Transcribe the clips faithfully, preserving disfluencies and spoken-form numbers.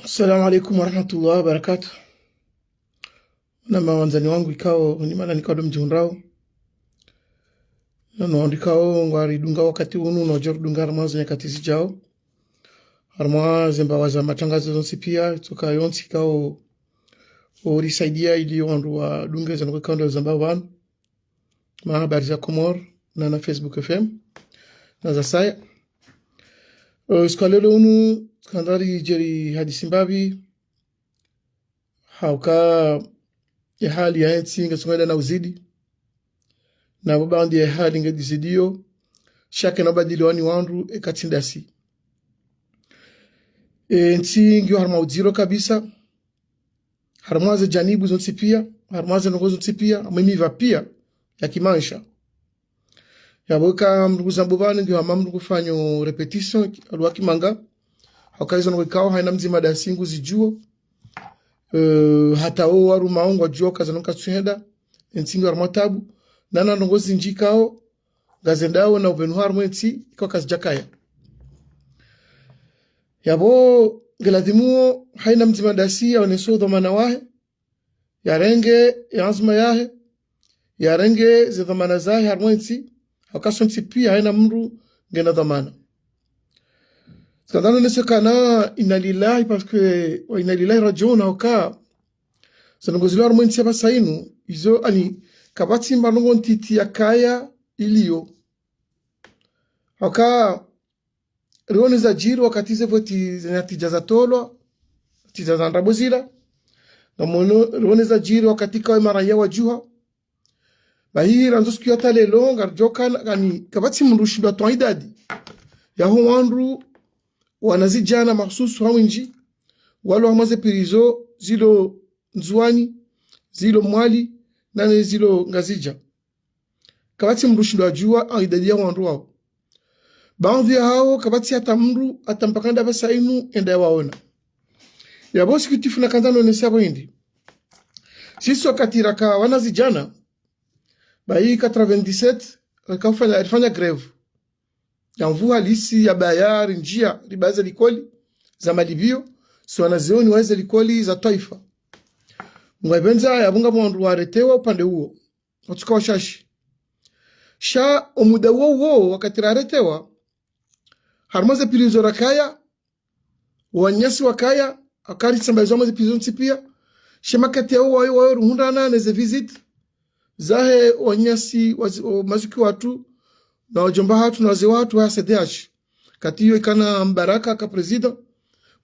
Assalamu alaikum warahmatullahi wabarakatuh. Na mawandzani wangu ikao, ni mana nikao ndo mdjihundrao. Na no wandru ikao, ngwaridunga wakati unu, no wadjo ridunga harumwa ze nyakati zidjao. Harumwa ze mbawa za matrangazo zontsi pia, tsoka yontsi ikao, urisaidia ili wandru wadunge ze ndrongoo ikao ndo zambwa pvanu. Ma habari za Komor, na na Facebook F M, na za saya. Eh, siku ya leo unu, kandari djeri hadisi mbapvi, hauka ye hali ya ntsi nge songela na uzidi. Na bo baadhi ye hali nge dizidio, sha kena ubadiliwani wandru eka tsi ndasi. E, ntsi ngiyo harumwa udziro kabisa, harumwa ze janibu zontsi pia, harumwa ze ndrongoo zontsi pia, harumwa ye miva pia ya kimaesha. Yapvo eka mndru nguzambao pvanu ngiyo hama mndru ngufanyo répétition, ha lugha ya kimanga. Hauka izo ndrongoo ikao, haina mdzima dasi nguzidjuo. Eh, hata wo warumao ngwadjuo uka zinu katsuhenda, ntsi ngiyo harumwa tabu. Na na ndrongoo zindji ikao, ngazendao na upvenu harumwa entsi, ikao kazidjakaya. Yapvo, nge lazimu wo, haina mdzima dasi, yaonese udhwamana wahe, yarenge ye anzma yahe, yarenge ze dhwamana zahe harumwa entsi, hauka sontsi pia haina mndru ngena dhwamana. Tsikandza nonese ukana inna lillahi, parce que wa inna lillahi rajiun, hauka ze ndrongoo zilo harumwa entsi ya pvasa inu, izo ani, kapvatsi mba ndrongoo ntiti yakaya iliyo. Hauka, rione zadjiri wakati ze voti ze natija zatolwa, natija za ndrabo zila. Ngamono, rione zadjiri wakati ikao ye maraya wadjuha. Bahi randzi siku ya hata leo, ngaridjo kana, kani, kapvatsi mndru ushindwa towa idadi yaho wandru, wanazidjana mahsusu ha windji, walo harumwa ze prison zilo Ndzuwani, zilo Mwali, na ne zilo Ngazidja. Kapvatsi mndru ushindwa djuwa idadi ya wandru wao. Baadhi ya hao, kapvatsi hata mndru, hata mpaka nda pvasa inu, enda yawaona. Yapvo sikitifu nakandza nonese yapvo hindri. Sisi wakati raka wanazidjana, bahi quatre-vingt-dix-sept, raka fanya, rifanya grève ya nvuu halisi, ya baya, rindjia, ribaya ze likoli za malipvio, si wanazioni wa ze likoli za twaifa. Ngwapvendza yapvo ngapvo wandru waretewa upande uwo, watsuka washashi. Sha omuda uwo uwo wakati raretewa, harumwa ze prison rakaya, wananyasi wakaya, hauka risambazwa harumwa ze prison ntsi pia. Sha makati yawo wayo, wayo ruhundrana ne ze visite zahe wananyasi, wazi-, o mazuki watru, na wadjomba hatru, na wazee watru wa C D H. Wakati iyo ikana Mbaraka ka président,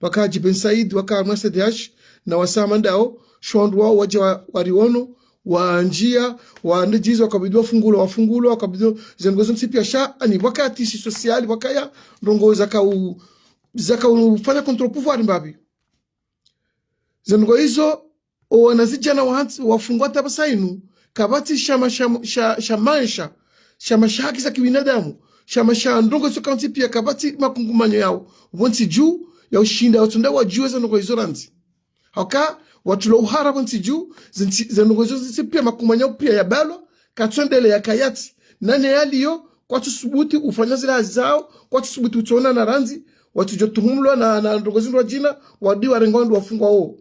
waka Hadji Ben Said, waka harumwa C D H, na wasaya mandao, sha wandru wao wadja wa-, wariono, wandjia, wandjizo, wakabidi wafungulwa, wafungulwa, wakabidi ze ndrongoo zontsi pia sha, ani wakati si social, wakaya, ndrongoo zakau-, zakaufanya contre-pouvoir mbapvi. Ze ndrongoo izo, o wanazidjana wahantsi wafungwa hata pvasa inu, kapvatsi shama sha, sha, sha maesha, shama sha haki za kibinadamu, shama sha ndrongoo zo kantsi pia, kapvatsi makungumanyo yawo pvo ntsi dju, ya ushinda watsonda wadjuwe ze ndrongoo izo randzi. Hauka, watulwa uhara pvo ntsi dju, ze ntsi, ze ndrongoo izo zontsi pia makungumanyo pia yabalwa, katsondele yakayatsi, na ne yaliyo, kwatsusubuti ufanya zila hazi zawo, kwatsusubuti utsona na randzi, watsudjo tuhumulwa na, na ndrongoo zindru wadjina, wadi warengwa wandru wafungwa wo.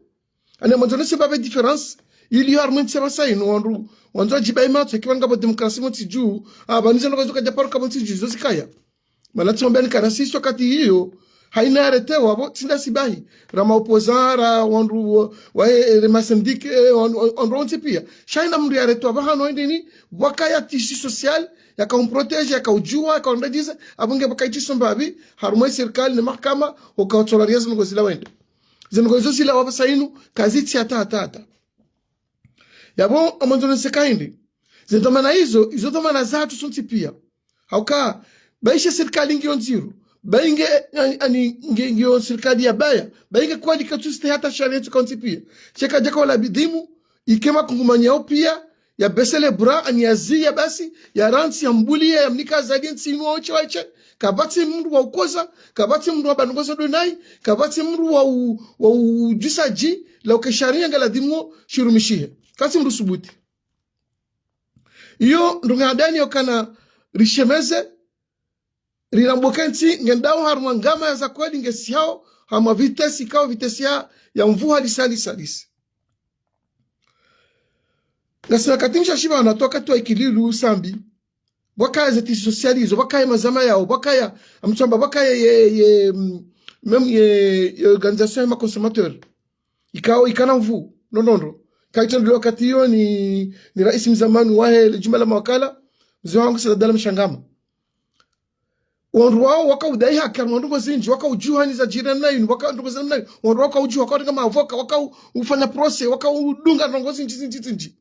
Ani mwandzo nese mbapvi différence iliyo harumwa entsi ya pvasa inu, wandru wandzo wadjibaye matso, eka ngapvo démocratie pvo ntsi dju, ah, pvanu ze ndrongoo zo kadja paro ka pvo ntsi dju, zo zikaya. Mana tsi mwambiyani ukana sisi wakati iyo, haina yaretewa pvo, tsi ndasi bahi, rama opposant, ra wandru wa, wa, eh, rema syndic, eh, wan-, wan-, wandru wontsi pia. Sha haina mndru yaretewa pvahanu hindri ni, wakaya tissu social, yakaumprotéger, yakaudjuwa, yakaundredjiza, apvo nge pvakaitiso mbapvi, harumwa ye sirikali ne mahakama, uka watsola riya ze ndrongoo zila wende. Ze ndrongoo izo zila wa pvasa inu, kazitsi hata, hata, hata. Yapvo, amwandzo nonese ukaya hindri. Ze dhwamana izo, izo dhwamana zahatru sontsi pia. Hauka, bahi she sirikali ngiyo ndziro. Bahi nge, ani, ani, nge, ngiyo sirikali ya baya. Bahi nge kwali katsustehi hata sharia ntsu kantsi pia. Sha kadjaka wala bidhimu, ike makungumanyo yawo pia, ya baisser les bras, ani yaziya basi, yarantsi, yambuliya, yamnika Azali entsi inu waweche, waweche. Kapvatsi mndru wa ukoza, kapvatsi mndru wa banongoza ndo nayi, kapvatsi mndru wa u-, wa udjisa dji, la uka sharia nge lazimu shirumishihe. Kapvatsi mndru subuti. Iyo, ndrongoo handani yokana rishemeze, rirambuke ntsi, ngendao harumwa ngama ya za kweli ngesihao, Harumwa vitesse ikao vitesse ya, ya nvuu halisi, halisi, halisi. Ngasina wakati mshashi pvanu, hata wakati wa Ikililu, Sambi. Pvwakaya ze tizi sociales izo, pvwakaya mazama yao, pvwakaya, amtsamba, pvwakaya ye, ye, mm, même ye, ye organisation ya ma consommateurs. Ikao, ikana nvuu, ndrongoo ndro. Kaitendelewa wakati iyo ni, ni raisi mzamani wahe le jumba la mawakala, mze wangu Said Abdallah Mshangama. Wandru wao waka udai haki harumwa ndrongoo zindji, waka udjuha ni zadjiri namna inu, waka ndrongoo za namna inu, wandru waka udjuha, waka urenga maavoka, waka u-, ufanya procès, waka udunga ndrongoo zindji, zindji, zindji.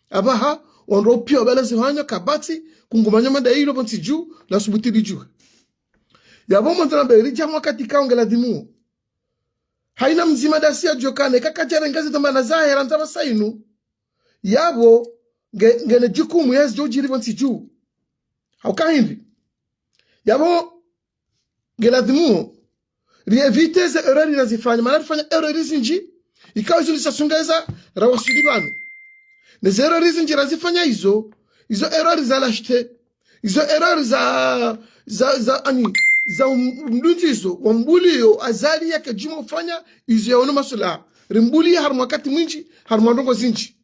Apvaha, wandru wao piya wabala zihwanya, kapvatsi, kungumanya madai ilo pvontsi dju, la subuti lidjuhe. Yapvo mwandzo nambe ridja wakati ikao nge ladhimu. Haina mdzima dasi yadjuwe ukana, eka kadjarenga ze dhwamana zahe, randza pvasa inu. Yapvo, nge, ngena jukumu ya zidjo udjiri pvontsi dju. Hauka hindri. Yapvo, nge ladhimu, ri éviter ze erreurs razifanya, mana rifanya erreurs zindji, ikao izo ndisa songeza, rawaswili pvanu. Ne ze erreurs zindji razifanya izo, izo erreurs za lâcheté, izo erreurs za, za, za, ani, za um-, mdundzizo, wa mbuliyo, Azali yake djuma ufanya, izo yaono maslaha. Rimbuliya harumwa wakati mwindji, harumwa ndrongoo zindji.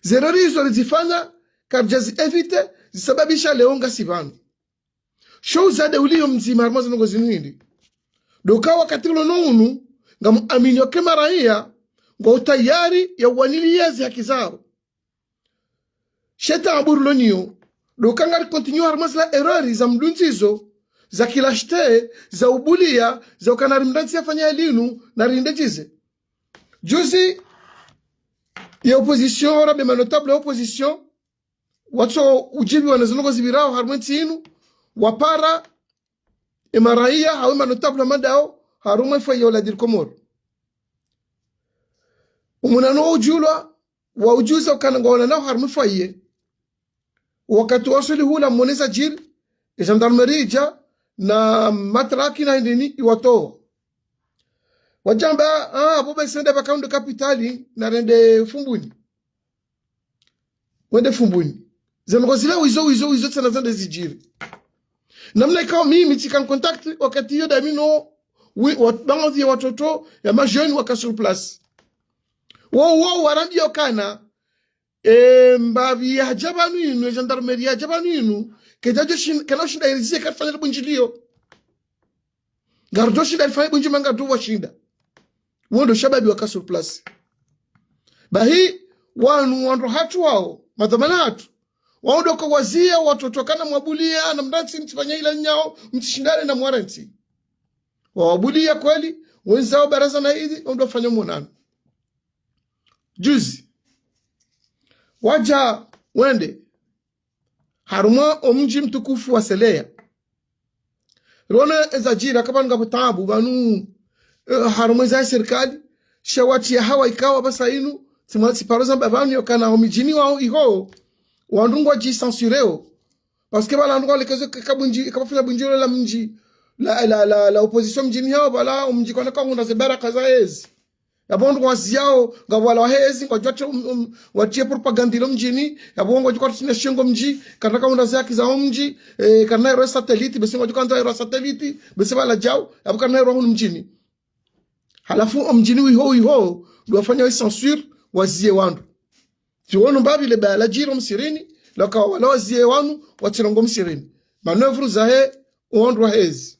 Ze erreurs izo rizifanya, karidja zi éviter, zisababisha leo ngasi pvanu. Sho uzade uliyo mdzima harumwa ze ndrongoo zinu hindri. Ndo uka wakati ulo no unu, ngamuamini uka maraya, ngwao tayari ya uwaniliya ze haki zao. Shetwani aburu lo niyo, ndo uka ngari continuer harumwa zila erreurs za mdundzizo, za kilâcheté, za ubuliya, za ukana ri mdrwantsi yafanya linu, na rinde djize. Juzi, ye opposition, rabe ma notables ya opposition, watso udjibiwa na ze ndrongoo zipvirao harumwa entsi inu, wapara, e maraya, hawu ma notables hama ndawo, harumwa e foyer ya Oladil Comores. Umwonano wa udjulwa, wa udjuza ukana ngwaonanao harumwa e foyer. Wakati waswili hula mwoneza djiri, e gendarmerie idja, na matraki na hindrini iwatowa. Wadjamba, ah, apvo basi rende pvaka undru kapitali, na rende Fumbuni. Wende Fumbuni. Ze ndrongoo zile wizo, wizo, wizo tsena zende zidjiri. Namna ikao mimi tsika en contact wakati iyo dami no, wi-, wa-, baadhwi ya watoto ya ma jeunes waka sur place. Wao, wao, warambiya ukana, e, mbapvi yadja pvanu inu, e gendarmerie yadja pvanu inu, kedjadjo shin-, kena ushinda iriziye karifanya bundjiliyo. Ngaridjo shinda rifanye bundji mana ngaridjo washinda. Wo ndo shababi waka sur place. Bahi, wanu wandru hatru wao, madhwamana hatru. Wao ndo uka waziya, watoto ukana mwabuliya, na mdrwantsi mtsifanya ila nyao, mtsishindane na mwarantsi. Wawabuliya kweli, wendza wo baraza na idi, wao ndo wafanya mwonano. Juzi. Wadja, wende. Harumwa omdji mtukufu wa Seleya. Rona ezadjiri, aka pvanu ngapvo taabu, pvanu, eh, harumwa eza sirikali, sha watriya hawa ikao pvasa inu, tsimwa tsiparo zamba pvanu yokana omdjini wao iho, wandru ngwadji censureo. Parce que pvala wandru ngwalekezo ka-, kabundji, kapvafanya bundjilo la mdji, la, la, la, la opposition mdjini hawo, pvala omdji kwana kahundra ze baraka za ezi. Yapvo ndo waziyao, ngapvo wala wahe ezi, ngwadjo watrie, um, um, watrie propagande ilo mdjini, yapvo ngwadjo kwatsina shingo mdji, karina kahundra ze haki za omdji, eh, karina ero satellite, basi ngwadjo kandza ero satellite, basi pvala djao, yapvo karina ero hunu mdjini. Halafu omdjini wiho, wiho, ndo wafanya we censure, waziye wandru. Tsi wono mbapvi le bala djiri omsirini, laka wala waziye wanu, watsirongoa omsirini. Manœuvre zahe, owandru wahe ezi.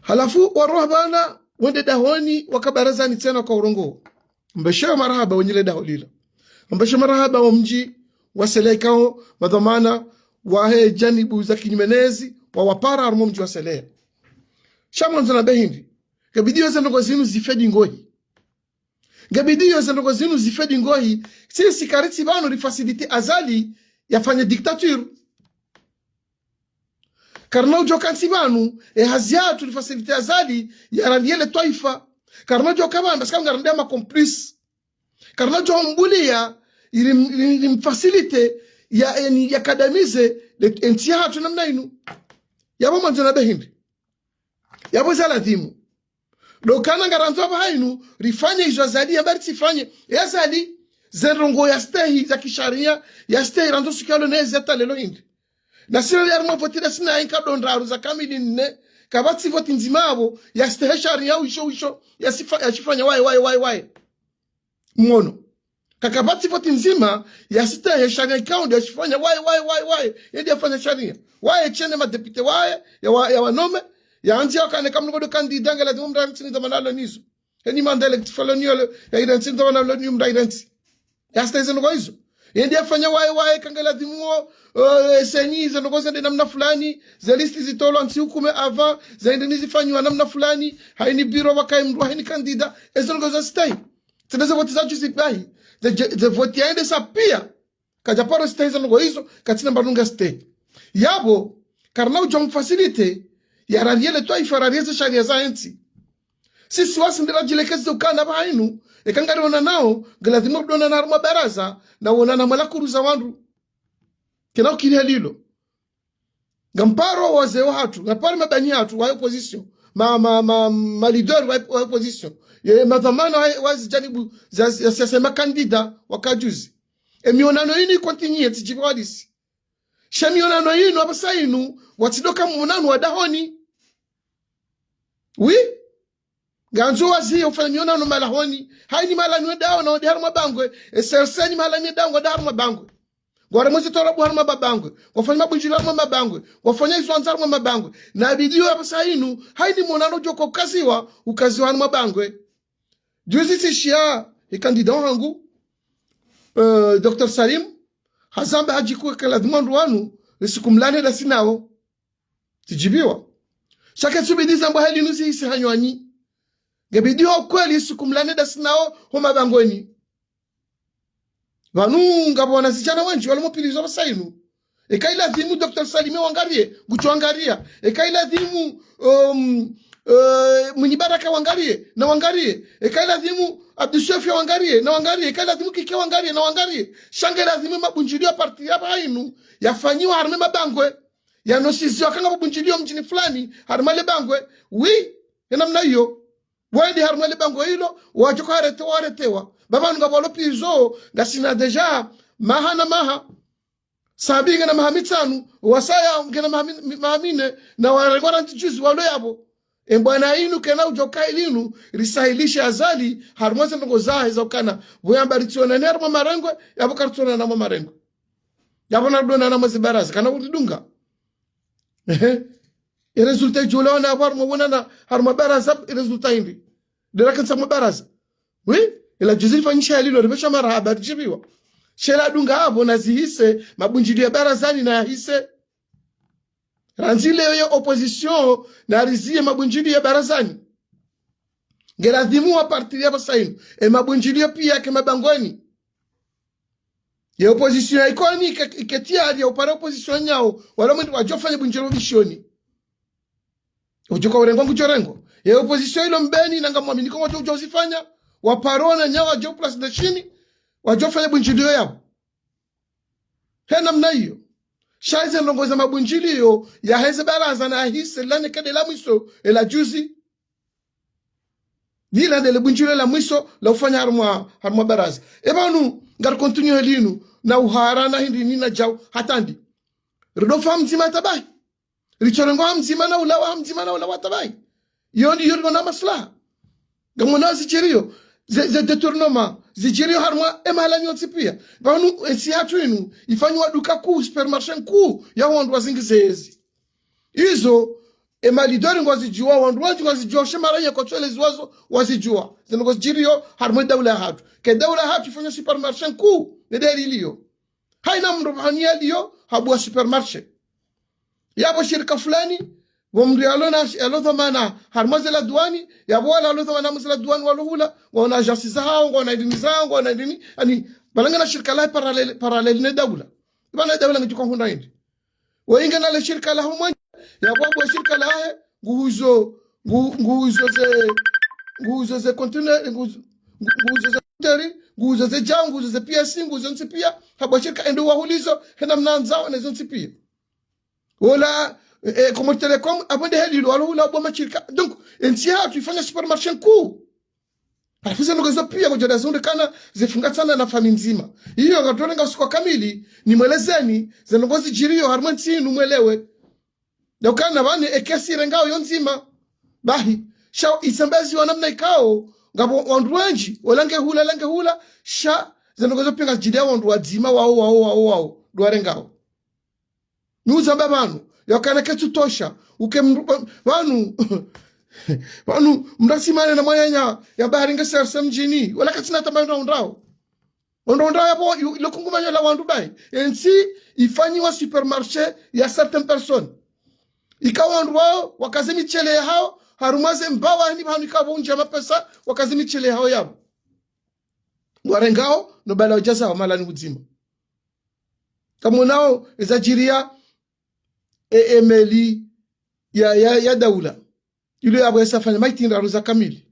Halafu waroha pvanu, wende dahoni, waka barazani tsena waka urongoa. Mbesheyo marahaba wenyi le daho lila. Mbesheyo marahaba omdji wa Seleya ikao, madhwamana, wahe janibu za kinyume nezi, wawapara harumwa omdji wa Seleya. Sha mwandzo nambe hindri. Ngebidiyo ze ndrongoo zinu zife dingohi. Ngebidiyo ze ndrongoo zinu zife dingohi, sisi karitsi pvanu rifaciliter Azali yafanye dictature. Karina udjo kantsi pvanu, e hazi yatru rifaciliter Azali yarandiye le twaifa. Karina udjo ka pvanu, parce que ngarandiya ma complices. Karina udjo mbuliya, ili, ili, ili mfaciliter, ya, yani, yakadamize, le, entsi yahatru namna inu. Yapvo mwandzo nambe hindri. Yapvo za ladhimu. Ndo ukana ngarandzo apvaha inu, rifanye izo Azali yamba ritsifanye. E Azali, ze ndrongoo yastehi, za kisharia, yastehi randzo suku ya leo ne ezi hata leo hindri. Na sina ya harumwa voti na sina ya inka ndo ndraru za kamili nne, Kapvatsi voti ndzima yapvo, yastehi sharia isho, isho, yasifa-, yashifanya waye, waye, waye, waye. Mwono. Ka, kapvatsi voti ndzima, yastehi sharia ikao nde yashifanya waye, waye, waye, waye. Yende yafanya sharia. Waye shene madéputé waye, ya wa-, ya wanome, yaandzi wakane kamwe ngodo candidat nge lazimu mndru yamtsini dhwamana lo nizo. Heni mandat électif lo niyo lo, ya irantsi ndo wana lo niyo mndru irantsi. Yastehi ze ndrongoo izo. Yende yafanya waye waye ka nge lazimu, eh, seni ze ndrongoo zende namna fulani, ze liste zitolwa ntsi hukume avant, zende nizifanyiwa namna fulani, haini bureau wakaye mndru, haini candidat, eze ndrongoo zastehi. Tsena ze voti za juzi bahi, ze, ze, ze voti yaendesa pia. Kadja paro stehi ze ndrongoo izo, katsina mba ndrongoo stehi. Yapvo, karina udjo mfacilité, yararie le twaifa, yararie ze sharia za entsi. Sisi wasi nde radjilekeze ukana pvahanu, eka ngari onanao, nge lazimu ridonana harumwa baraza, na wonana mwa la kuru za wandru. Kena ukiri halilo. Ngamparo wazee wahatru, ngamparo mabanyi hatru wa opposition, ma, ma, ma, ma leader wa, wa opposition, ye madhwamana wa, wa zijanibu za, za siasa, ma candidat waka juzi. E mionano inu ikontinye, tsidjibu wadisi. She mionano inu, apvasa inu, watsidoka mionano wa dahoni. Oui. Ngandzo wazee ufanya mionano malahoni. Haini mahala ni wendao na wende harumwa bangwe. E serseni mahala ni wendao ngwende harumwa bangwe. Ngwaremweze torabu harumwa mabangwe. Ngwafanya mabundjilio harumwa mabangwe. Ngwafanya izo wandza harumwa mabangwe. Na bidiyo apvasa inu, haini mionano udjo ukaziwa, ukaziwa harumwa bangwe. Juzi tsishiya, e candidat wahangu, eh, docteur Salim, hazamba hadjikuwe kela dhumandru wanu, le suku mlane ndasi nao. Tsidjibiwa. Sha ke tsubidi zambwa heli nuzi hisi hanyu wanyi. Nge bidiyo kweli suku mlane ndasi nao ho mabangweni. Pvanu ngapvo wana zijana wendji walo mopvirizo apvasa inu. Eka ilazimu docteur Salim wangarie, ngudjo wangaria. Eka ilazimu, um, eh, Mwinyi Baraka wangarie, na wangarie. Eka ilazimu Abdou Soefia wangarie, na wangarie. Eka ilazimu Kiki wangarie, na wangarie. Sha nge lazimu mabundjilio ya parti ya pvanu yafanyiwa harumwa mabangwe. Yanosiziwa ka ngapvo bundjilio mdjini fulani, harumwa le bangwe. Oui, ye namna iyo. Wende harumwa le bangwe ilo, wadjo ukaretewa, waretewa. Pvapvanu ngapvo walo pizo, ngasina déjà, maha na maha. Sambi ngena maha mitsanu, Wasaya ngena maha mi-, mi-, maha mine, na warengwa randzi juzi walo yapvo. E mbwana inu kena udjo uka ilinu, risahilishe Azali, harumwa ze ndrongoo zahe za ukana. Pvo yamba ritsionane harumwa marengwe, yapvo karitsionana harumwa marengwe. Yapvo naridonana mwa ze baraza, kana uridunga. Ehe. E résultat idjo lawana apvo harumwa wonana, harumwa baraza, e résultat hindri. Ndera kantsa mwa baraza. Oui, ila juzi lifanyisha yalilo, ripvesha marahaba, ridjibiwa. She ladunga apvo nazihise, mabundjilio ya barazani nayahise. Randzi leo ye opposition, nariziye mabundjilio ya barazani. Nge lazimu wa parti ya apvasa inu, e mabundjilio pia yake mabangweni. Ye opposition ya ikoni ike, ike tiyari ya upara opposition nyawo, wala mwendji wadjo fanya bundjilio bishoni. Udjo uka urengwa ngudjo rengwa. Ye opposition ilo mbeni na ngamwamini ko wadjo udjo uzifanya, waparo na nyawo wadjo place de Chine, wadjo fanya bundjilio yapvo. He namna iyo. Sha ize ndrongoo za mabundjilio, yaheze baraza nayahise, lane kede la mwiso, ela juzi. Lila ndele bundjilio la mwiso, la ufanya harumwa, harumwa baraza. E pvanu, ngari continuer linu, na uhara na hindri nina djau, hata ndi. Ridofa mdzima tabahi. Ritsorengwa ha mdzima na ulawa, ha mdzima na ulawa tabahi. Iyo ndi, iyo ndo na maslaha. Ngamwona zidjiriyo, ze, ze détournement, zidjiriyo harumwa e mahala nyontsi pia. Pvanu, entsi yahatru inu, ifanyiwa duka kuu, supermarché nkuu, ya wandru wazingize ezi. Izo, e ma leader ngwazidjuwa, wandru wandji ngwazidjuwa, she maraya kwatsweleziwa zo, wazidjuwa. Ze ndrongoo zidjiriyo, harumwa e daula yahatru. Ke daula yahatru ifanya supermarché nkuu, ne dalili iyo. Haina mndru pvahanu yaliyo, habuwa supermarché. Yapvo shirika fulani, pvo mndru yalo na, yalo dhwamana, harumwa ze la douane, yapvo wala yalo dhwamana harumwa ze la douane walo hula, ngwaona agence zahawo, ngwaona idini zahawo, ngwaona idini, ani, pvala ngena shirika lahe parallèle, parallèle ne daula. Ipvana daula ngidjo uka hundra hindri. Wainge na le shirika laho mwenye, yapvo habuwa shirika lahe, nguhuzo, ngu-, nguhuzo ze, nguhuzo ze container, nguhuzo, ngu-, nguhuzo ze container, nguhuzo ze djau, nguhuzo ze P S, nguhuzo ntsi pia, habuwa shirika ende wahulizo, hena mnandzao, ne zo ntsi pia. Wala, eh, Comores Telecom, apvo nde heli ilo, walo hula habuwa mashirika. Donc, entsi yahatru ifanya supermarché nkuu. Halafu ze ndrongoo zo pia kudjo dazundre kana zifungatsana na famiyi ndzima. Iyo ngatorenga usiku wa kamili, nimwelezeni, ze ndrongoo zidjiriyo, harumwa entsi inu mwelewe. Ndo ukana pvanu ekesi irengao yo ndzima. Bahi, sha isambazi wa namna ikao, ngapvo wandru wendji, wala nge hula, wala nge hula, sha, zendrongo zo pia ngazidjilia wandru wadzima, wao, wao, wao, wao, ndo warengao. Ni uzamba pvanu, ya ukana ketsu tosha, uke mndru, pvanu, pvanu, mndru asimame na mwananya, ya bahari nge serse mdjini, wala katsina tamba ndo undrao. Ndo undrao yapvo, yu-, ilo kungumanyo la wandru bahi. Entsi ifanyiwa supermarché ya certaines personnes. Ikao wandru wao, wakaze mitshele yahao, harumwa ze mbawa ni pvanu ikao undja mapesa, wakaze mitshele yahao yapvo. Ngwarengao, no bala udjaza wa malani udzima. Kamonao, ezadjiria, e, e meli ya, ya, ya daula. Ilo yapvo yasafanya maiti ndraru za kamili.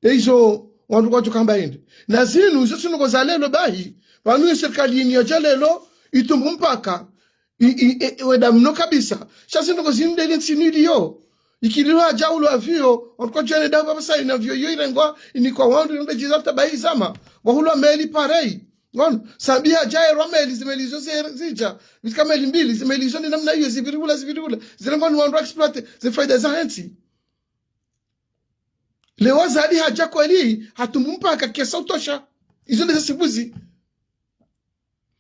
Eizo wandru kwatsu kamba hindri. Na zinu, izo tsi ndrongo za lelo bahi, pvanu ye sirikali ini yadja lelo, itumbu mpaka, i, i, e, wenda mno kabisa. Sha zindrongo zinu ndeli ntsi inu iliyo. Ikililo hadja ulo avion, wandru kwadjane dahu pvapvasa ina avion iyo irengwa, inikwa wandru, inu ndedjiza hata bahi zama. Wahulwa meli pareil. Ngono, Sambi hadja erwa meli, ze meli izo ze-, zidja. Pvitsika meli mbili, ze meli izo ni namna iyo, zipviri hula, zipviri hula. Zirengwa ni wandru exploiter, ze faida za hentsi. Leo Azali hadja kweli, hatumbu mpaka kiasi utosha. Izo nde ze sibuzi.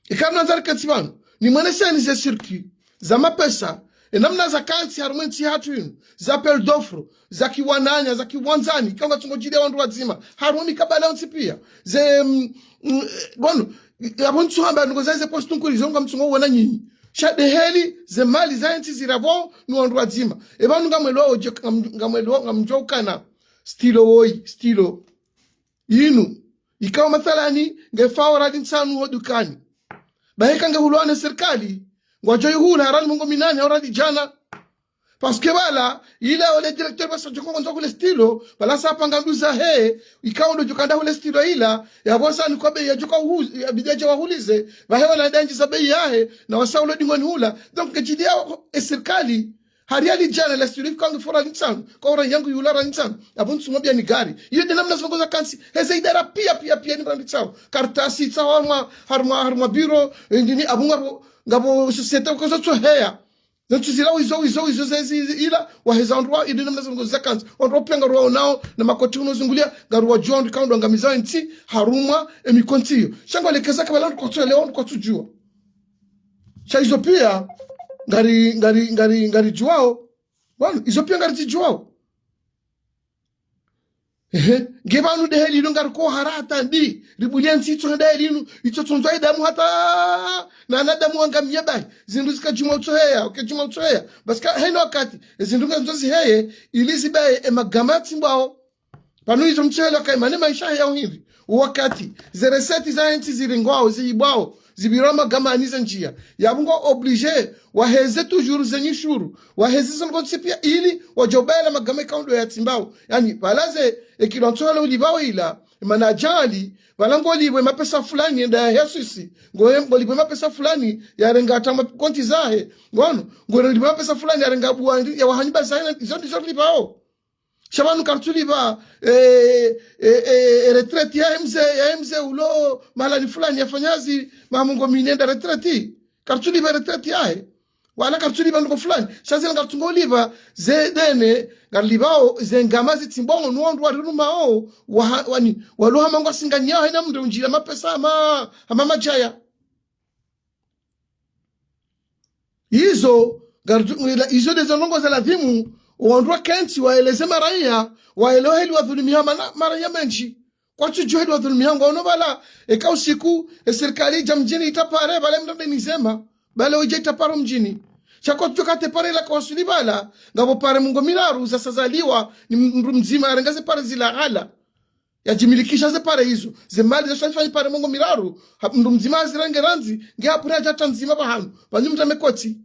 Ikana Azali kentsi pvanu. Ni mweneseni ze circuit, za mapesa, e namna za kantsi harumwa entsi hatru inu, za appel d'offre, za kiwananya, za kiwandzani, ikao ngatsungo djilia wandru wadzima, harumwa mikabala yontsi pia. Ze, mm, mm, eh, ngono, yapvo ntsu hamba ndrongo za ze poste nkuli, zo ngamtsungo wona nyinyi. Sha ndeheli, ze mali za entsi zirapvo, ni wandru wadzima. E pvanu ngamwelewa udje, ngam-, ngamwelewa, ngamdjuwa ukana. Stylo woyi, stylo. Inu, ikao mathalani, nge fao radi ntsanu ho dukani. Bahi eka nge hulwa ne sirikali, ngwadjo ihula harumwa mengo minane hau radi djana. Parce que pvala, ila ole directeur pvasa djoko ngwandzo hule stylo, pvala sa panga nduza he, ikao ndo djoka nda hule stylo ila, yapvo sa ni kwa bei yadjoka uhu-, yabidi yadje wahulize, pvahe wala ndandji za bei yahe, na wasa ulo dingoni hula. Donc, ngedjilia e sirikali, hari ali djana la stylo ikange fo radi ntsanu, kwa ura yangu yula radi ntsanu, yapvo ntsu mwambia ni gari. Iyo nde namna zindrongo za kantsi, heze idara pia, pia, pia ni radi ntsanu. Kartasi itsaho harumwa, harumwa, harumwa biro, e, ndini, yapvo ngapvo, ngapvo société uko zo tso heya. Zontsi zila wizo, wizo, wizo, ze, zi, zi, ila, waheza wandru wa, iyo nde namna zindrongo za kantsi. Wandru wa pia ngaruwaonao, na makoti uno zungulia, ngaruwadjuwa wandru ikao ndo wangamiza entsi, harumwa, e mikontsi iyo. Sha ngwalekeza kabala wandru kwatsu elewa, wandru kwatsu djuwa. Sha izo pia, ngari, ngari, ngari, ngaridjuwao. Pvanu, izo pia ngarizidjuwao. Ehe, nge pvanu ndeheli inu ngariko hara hata ndi, ribulia ntsi itso ndeheli inu, itso tsondzwa idamu hata, na, na damu wangamia bahi, zindru zika djuma utsoheya, uke djuma utsoheya. Basi ka, heno wakati, e zindru ngandzo ziheye, ili zibaye, e magama yatsimbwao. Pvanu izo mtsoelewa ka imane maesha ya uhindri. Wakati, ze recettes za entsi zirengwao, zihibwao, zipvirwa magama ani ze ndjia. Yapvo ngwa obligé, waheze toujours ze nyushuru, waheze zindrongo ntsi pia ili, wadjo baye la magama ikao ndo yatsimbao. Yaani, pvala ze, ekilo ntsohelo ulipvao ila, mana ajali, pvala ngolipvwe mapesa fulani yenda ya Suisse, ngo, ngolipvwe mapesa fulani yarenga hata makonti zahe, ngono, ngolipvwe mapesa fulani yarenga buwa, ya wahaniba zahe, izo ndizo lipvao. Sha pvanu kartsu lipva, eh, eh, eh, eh, retraite ya mze, ya mze ulo, mahalani fulani yafanya hazi, maha mengo mine nda retraite. Kartsu lipva retraite yahe. Wala kartsu lipva ndrongo fulani. Sha zila kartsungo lipva, ze dene, ngarilipvao, ze ngama zitsimbwao, no wandru warirumao, waha-, wani, walo hama ngwasinganyao, hena mndru undjila mapesa hama, hama madjaya. Izo, ngari-, izo ndezo ndrongo za lazimu, wandru wakentsi waeleze maraya, waelewe heli wadhulumiha mana, maraya mendji. Kwatsu djuwa heli wadhulumiha ngwaono pvala, eka usiku, e sirikali idja mdjini itra pare, pvala mndru nde nizema, pvala udja itra pare mdjini. Sha kwatsu djuwa ka te pare ila kawasuli pvala, ngapvo pare mengo miraru zasazaliwa, ni mndru mdzima yarenga ze pare zila hala. Yadjimilikisha ze pare izo. Ze mali zasho ifanya pare mengo miraru. Ha, mndru mdzima hazirenge randzi, nge hapvure hadja hata ndzima pvahanu. Pvanu mndru amekotsi.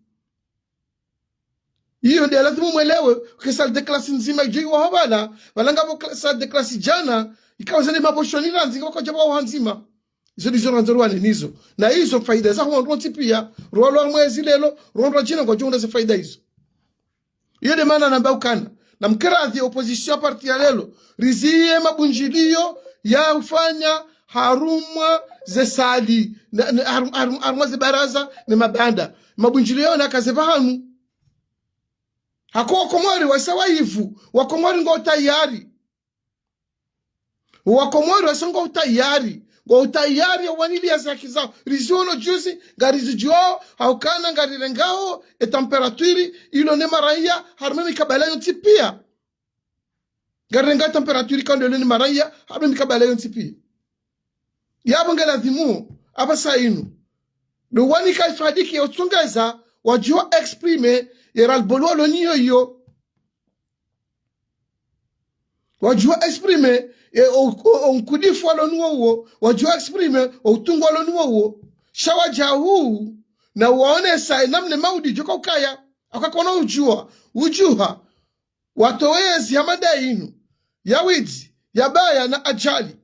Iyo nde lazimu mwelewe, ke salle de classe ndzima idjo iwaho pvala, pvala ngapvo cla-, salle de classe djana, ikao zende maboshoni randzi, ngapvo kwadja pvaho ndzima. Izo ndizo randzo ruwane nizo. Na izo faida zaho wandru wontsi pia, ruwalo mwezi lelo, ruwandru wadjina ngwadjo hundra ze faida izo. Iyo nde mana namba ukana. Na mkeradhi opposition à partir ya lelo. Riziye mabundjiliyo ya ufanya harumwa ze sali. Na, na, harum-, harum-, harumwa ze baraza ne mabanda. Mabundjiliyo na kaze pvahanu. Hako Wakomori wasa wayivu, Wakomori ngwao tayari. Wakomori wasa ngwao tayari, ngwao tayari ya waniliya ze haki zao. Riziono juzi, ngarizidjuao, haukana ngarirengao, e température, ilo ne maraya, harumwa mikabala yontsi pia. Ngarirenga température ikao ndo ilo ne maraya, harumwa mikabala yontsi pia. Yapvo nge lazimu, apvasa inu. Ndo wanika ifadiki ya utsongeza, wadjuwa exprimer, ye ras-le-bol walo nayo iyo. Wadjuwa exprimer, e, o, o, o nkudifu walo nawo uwo, wadjuwa exprimer, o utungu walo nawo uwo. Sha wadja hu, na waonesa, e, namna maudu idjo ukaya, haka kwana udjuwa, udjuha, watowe ezi ya mada inu, ya widzi, ya baya na ajali.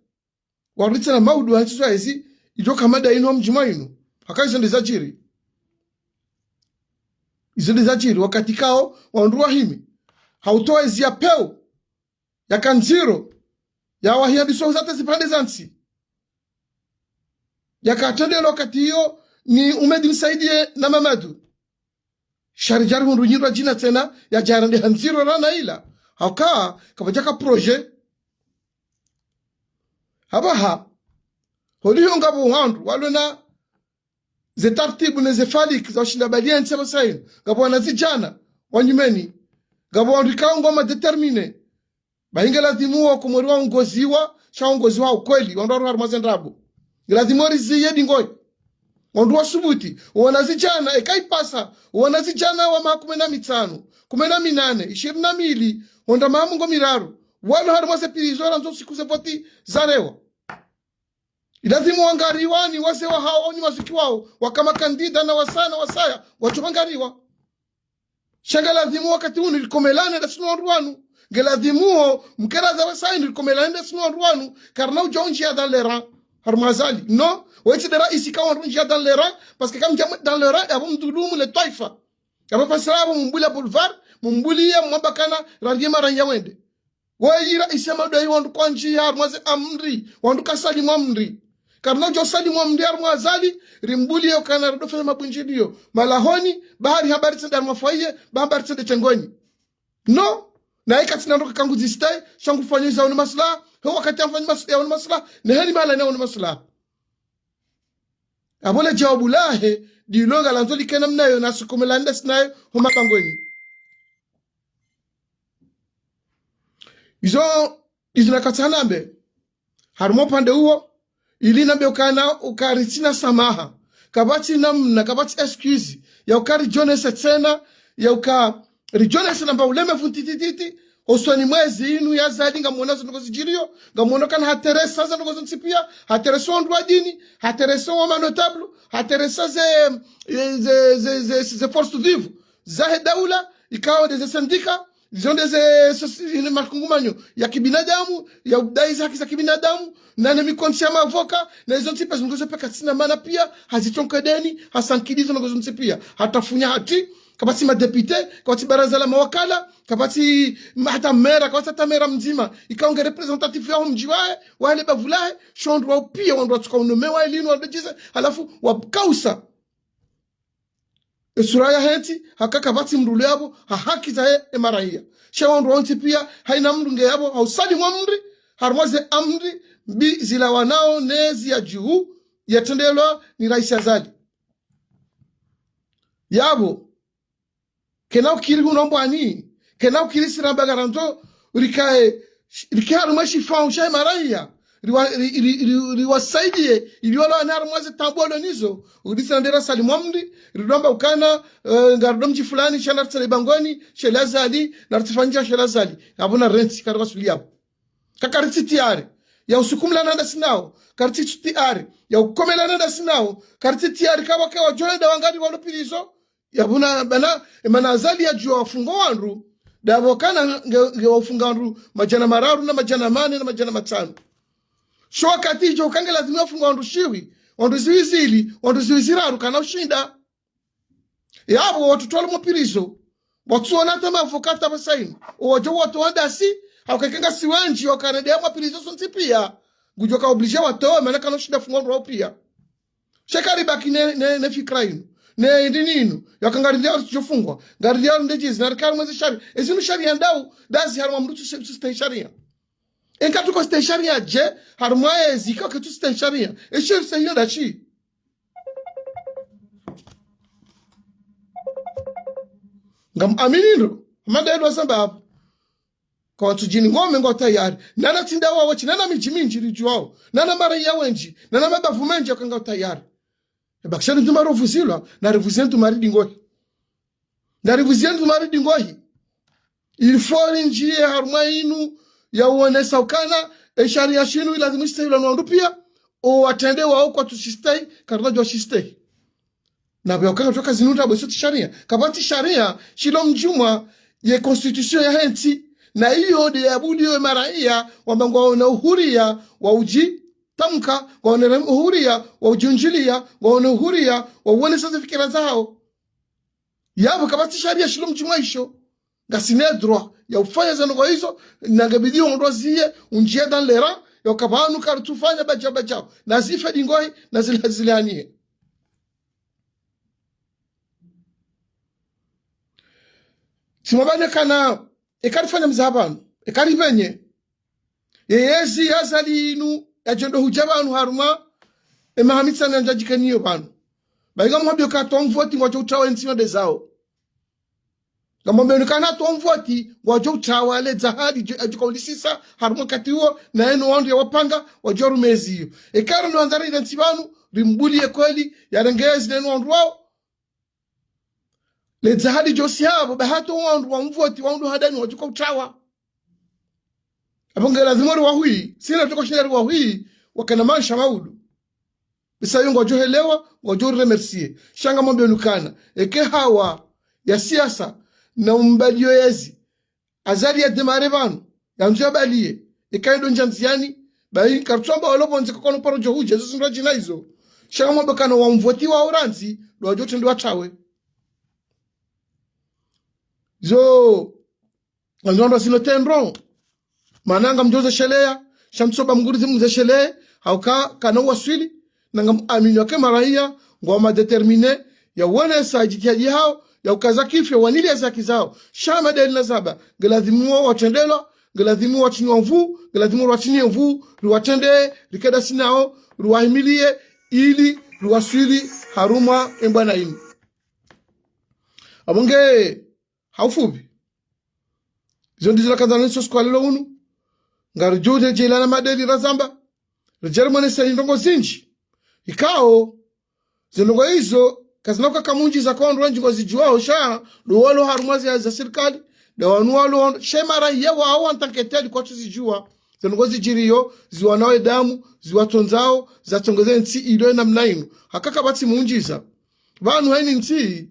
Warudi tsena maudu wa ntsizo ezi, idjo uka mada inu wa mdjima inu. Haka izo nde zadjiri. Izo nde zadjiri, wakati ikao, wandru wahimi. Hautowa ezi ya pewu, yaka ndziro, ya wahiya ndiso uzata zipvandre za ntsi. Yaka atrendelo wakati iyo ni Umedi Msaidie na Mamadu. Sha ridja rihundru nyindru djina tsena, yadja randeha ndziro rana ila. Hauka, kapvadjaka projet. Hapvaha, holiho ngapvo wandru, walo na ze tartibu ne ze faliki za ushinda baliya ntsi apvasa inu. Ngapvo wanazidjana, wa nyumeni. Ngapvo wandru ikao ngwao ma déterminés. Bahi nge lazimu Wakomori waongoziwa, sha waongoziwa ha ukweli, wandru walo harumwa ze ndrabo. Nge lazimu riziye dingoyi. Wandru wasubuti, wanazidjana, eka ipasa, wanazidjana wa maha kume na mitsanu, kume na minane, ishirini na mili, hwenda maha mengo miraru. Walo harumwa ze prison randzo siku ze voti zarewa. Ilazimu wangariwa ni wazee wahao, ni wazuki wao, waka makandida na wasaya na wasaya, wadjo wangariwa. Sha nge lazimu wakati unu rikomelane ndasi no wandru wanu. Nge lazimu ho, mkera za wasaya ni rikomelane ndasi no wandru wanu. Karina udja undjia dans les rangs harumwa Azali. Non, wetsi nde raisi ikao wandru undjia dans les rangs, parce que kamdja mwe dans les rangs, yapvo mdhulumu le twaifa. Yapvo fasira yapvo mumbulia boulevard, mumbulia mwamba kana randie maraya wende. Wayi raisi ya madwayi wandru kwandjia harumwa ze amri, wandru kasalimu amri. Karina udja usalimu amri harumwa Azali, rimbulie ukana ridofanya mabundjiliyo. Malahoni, bahari habari tsende harumwa foyer, bahari tsende shengoni. Non, na ika tsina ndoka kangu zistai, sha ngufanyo iza wunu maslaha, he wakati amfanyo mas-, ya wunu maslaha, ne heni mahala na wunu maslaha. Apvo le djawabu lahe, ndilo ngalandzo likena mnayo na sukumela ndasi nayo, ho mabangweni. Izo, izo nakatsaha nambe. Harumwa upande uwo, ili nambe ukana uka ritsina samaha. Kapvatsi namna, kapvatsi excuse. Ya uka ridjonese tsena, ya uka ridjonese namba uleme funtitititi, hosoni mwa ezi inu ya Azali ngamwona zindrongo zidjiriyo, ngamwona kana hateresa zindrongo zontsi pia, hateresa wandru wa dini, hateresa wa manotable, hateresa ze, ze, ze, ze, ze forces vives zahe daula, ikao nde ze syndicat, izo nde ze, ze, ze, ine makungumanyo ya kibinadamu, ya udai ze haki za kibinadamu, na ne mikontsi ya mavoka, na izo ntsi pia zindrongo zo pia katsina mana pia, hazitonka deni, hasankidi zindrongo zontsi pia, hatafunya hati, kapvatsi madéputé, kapvatsi baraza la mawakala, kapvatsi ma-, hata mera, kapvatsi hata mera mdzima, ikao nge représentatif ya ho mdji wahe, wahe le bavu lahe, sha wandru wao pia, wandru watsuka unomewa elinu, wandru djize, halafu wakausa. E sura yahe ntsi, haka kapvatsi mndru ulo yapvo, ha haki zahe e maraya. Sha wandru wontsi pia, haina mndru nge yapvo, ha usalimu amri, harumwa ze amri, mbi zilawanao, ne zi ya dju, yatrendelwa ni raisi Azali. Yapvo, kena ukiri hunu mbwani, kena ukiri siramba ngarandzo, rikae, rike harumwa shifao shahe maraya, riwa-, ri-, ri-, ri-, riwasaidie, ili walo wana harumwa ze taabu walo nizo, udisa ndera salimu amri, rilomba ukana, eh, ngarudo mdji fulani, sha naritsele bangweni, she la Azali, naritsifanyisha she la Azali, yapvo na rentsi, kariwasuli yapvo. Ka karitsi tiyari, ya usukumlana ndasi nao, karitsi tiyari, ya ukomelana ndasi nao, karitsi tiyari, kapvwaka wadjo wenda wangari walo prison, yapvo na bana, emana Azali yadjuwa wafunga wandru, ndapvo kana nge, nge wafunga wandru madjana mararu na madjana mane na madjana matsanu. Sho wakati idjo uka nge lazimu wafunga wandru shiwi, wandru ziwi zili, wandru ziwi ziraru kana ushinda. Yapvo watru walo mwa prison, watsuona hata mavoka hata pvasa inu, owadjo watowa ndasi, hauka eka ngasi wandji, wakana nde ya mwa prison sontsi pia, ngudjo ka obligé watowe, mana kana ushinda funga wandru wao pia. Sha karibaki ne, ne, ne fikira inu. Ne ndi ninu. Yaka ngaridjo fungwa. Ngaridjo ndedjizi. Na rikari mwezi sharia. Ezinu sharia ndau. Ndazi harumwa mdru tsu, tsustehi sharia. Enka tsuko stehi sharia dje. Harumwa ezi kaka tsustehi sharia. Eshe stehi yo ndashi. Ngam amini ndo. Mada edo samba hapvo. Kwa watsu djini ngome ngwao tayari. Nana tsinda wawo tsi, nana midji mindji ridjuwao. Nana maraya wendji. Nana mabavu mendji yaka ngwao tayari. Ebakisha ndo marivuzilwa. Na rivuzie ndo maridingohi. Na rivuzie ndo maridingohi. Il faut rindjiye harumwa inu ya uonesa ukana. Esharia shinu ilazimu shistehilwa no wandru pia. Owatrende wao kwatsu shistehi. Karina djo shistehi. Na pvo yaka tsuka zinu ndrabo iso tsi sharia. Kapvatsi sharia, shilo mdjumwa ye constitution yahe ntsi. Na iyo nde yabuliyo ye maraya, wamba ngwaona uhuria wa udjitamka, ngwaona uhuria wa udjiundjilia, ngwaona uhuria wa uonesa ze fikira zawo. Yapvo kapvatsi sharia shilo mdjumwa isho. Ngasina droit ya ufanya ze ndrongoo izo, na ngabidi ondro ziye, undjie dans le rang, yaka pvanu karitsufanya badja badjao. Na zife dingohi, na zila, zilaniye. Tsimwambani kana, eka rifanya mzaha pvanu, eka ripvenye. Ye yezi ya Azali inu, yadjo ndo hudja pvanu harumwa, emaha mitsanu yandjadjikeniyo pvanu. Bahi ngamwambiyo ka hatru wamvoti ngwadjo utrawa entsi yo nde zawo. Ngamwambiyo ni kana hatru wamvoti ngwadjo utrawa le dzahadi djo, adjo kaulisisa harumwa wakati uwo, na eno wandru yawapanga, wadjo rumezi iyo. Eka ro ndo handza rire ntsi pvanu, rimbuliye kweli, yarenge ezi neno wandru wawo. Le dzahadi djo si hapvo, ba hatru wandru wamvoti, wandru handani wadjo kautrawa. Apvo nge lazimu riwahwi, sina tsuko shinda riwahwi, wakana maesha maudu. Besa yo ngwadjo helewa, ngwadjo remercier. Sha ngamwambiyo ni kana, eke hawa ya siasa, na umbaliyo yezi. Azali ya démarrer pvanu, yandzu yabaliye, eka ndo ndjandziani, bahi karitswamba walo pvondze kakano paro djo hudja, zo zindru djina izo. Sha ngamwambiyo kana wamvoti wa urandzi, ndo wadjo trende watrawe. Zo, ngamdjo ndo sino tendro. Mana ngamdjo zesheleya, sha mtsoba mngurizi mzesheleye, hauka kana uwaswili, na ngam amini yake maraya, ngwao ma déterminés, ya uonesa djitihadi hawo, ya ukaza kifu, ya wanili ya zaki zawo. Sha madeli na zaba, nge lazimu wo watrendelwa, nge lazimu watriniwa nvu, nge lazimu watriniwa nvu, riwatrende, rikeda sinawo, riwahimiliye, ili, riwaswili, harumwa, embwana inu. Apvo nge, ha ufupvi. Izo ndizo nakandza niso siku wa leo unu. Ngaridjo redjeyilana madeli razamba. Ridjeli mwenesa indrongoo zindji. Ikao, zindrongoo izo, kazina uka kamwendji za kondro wendji ngwazidjuwao sha, ndo walo harumwa ze hazi za sirikali, ndo wanu walo, she maraya wawo en tant que tel kwatsu zidjuwa. Zindrongoo zidjiriyo, ziwanao edamu, ziwatondzao, zatsongeze ntsi ilo enamna inu. Haka kapvatsi mwendji za. Pvanu hayini ntsi,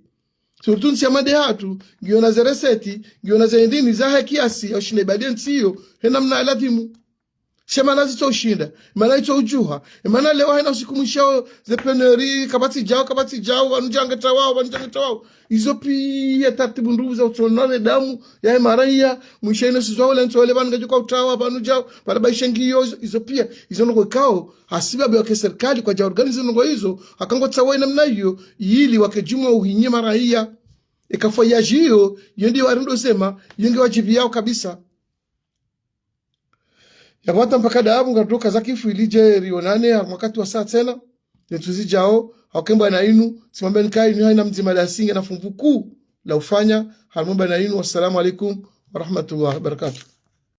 surtout ntsi ya made hatru, ngiyo na ze recettes, ngiyo na ze ndini zahe kiasi, ya ushinda ibaliye ntsi iyo, he namna ya ladhimu. She mana zitso ushinda, mana itso udjuha, mana leo hayina usiku mwishao, ze pénuries, kapvatsi djao, kapvatsi djao, pvanu djao nge trawao, pvanu djao nge trawao. Izo pia taratibu ndrupvu za utsona ne damu, yahe maraya, mwisho ino sizwa wale ntso wale pvanu ngedjo kautrawa, pvanu djao, pvala baishe ngiyo, izo, izo pia, izo ndrongoo ikao, hasibabu yake serikali kwadja organiser ndrongoo izo, haka ngwatsaho ye namna iyo, ili wake djumwa uhinyi maraya. Eka fwa yadjiyo, iyo ndiyo wari ndo sema, iyo nge wadjibu yawo kabisa. Yapvo hata mpaka ndapvo ngaridjo kaza kifu ili dje rionane, ha wakati wa saa tsena, ntsu zidjao, hauka embwana inu, tsimwambeni ka inu hayina mdzima la singe na fumvu kuu la ufanya, harumwa embwana inu, wassalamu alaikum wa rahmatullahi wa barakatuh.